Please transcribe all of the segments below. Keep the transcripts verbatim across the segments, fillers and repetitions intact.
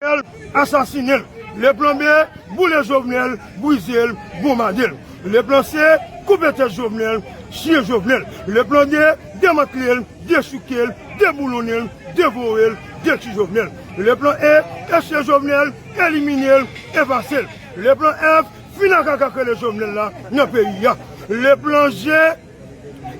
Jovenel, asasinen l. Le plan B, boule Jovenel, brize l, bonbade l. Le plan C, koupe tèt Jovenel, tiye Jovenel. Le plan D, demantle l, dechouke l, deboulonnen l, devore l, detwi Jovenel. Le plan E, eche Jovenel, elimine l, efase l. Le plan F, fin ak kaka k rele Jovenel la nan peyi a. Le plan G,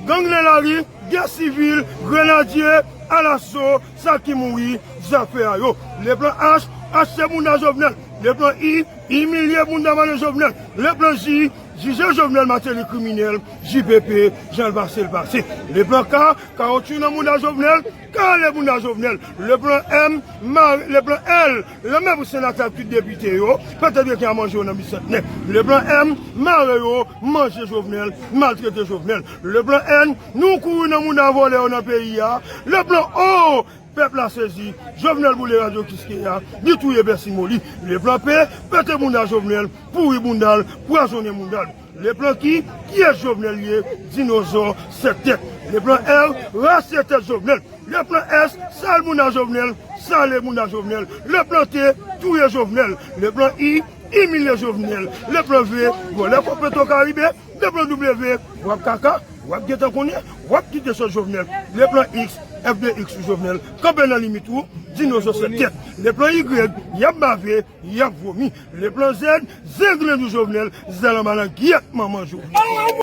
gang nan lari, gè sivil, grenadye, alaso, sa ki mouri, zafè a yo. Le plan H, achte bounda Jovenel. Le plan I, imilye bounda madan Jovenel. Le plan J, jije Jovenel Martelly kriminèl, J P P, jan l pase l pase. Le plan K, kawotchou nan bounda Jovenel, kale bounda Jovenel. Le plan M, mare, le plan L, lanmè pou senatè ak tout depite yo, petèt gen a manje yo nan Bisantnè. Le plan M, mare yo, manje Jovenel, maltrete Jovenel. Le plan N, nou kouri nan bounda vòlè yo nan peyi a. Le plan O, pèp la sezi, Jovenel boule radyo Kiskeya, li touye Bèsi Moli. Le plan P, pete bounda Jovenel, pouri bounda l, pwazonnen bounda l. Le plan Q, kiyès Jovenel ye, dinozò sèt tèt. Le plan R, rache tèt Jovenel. Le plan S, sal bounda Jovenel, sale bounda Jovenel. Le plan T, touye Jovenel. Le plan I, imilye Jovenel. Le plan V, vòlè kòb Petro Karibe. Le plan W, w ap kaka, w ap gentan konnen, w ap kite sòt Jovenel. Le plan X, F de X sou Jovenel. Kanpe nan limit ou, dinozò sèt tèt. Le plan Y, y ap bave, y ap vomi. Le plan Z, zenglen dou Jovenel, zèl anba langyèt manman Jovenel.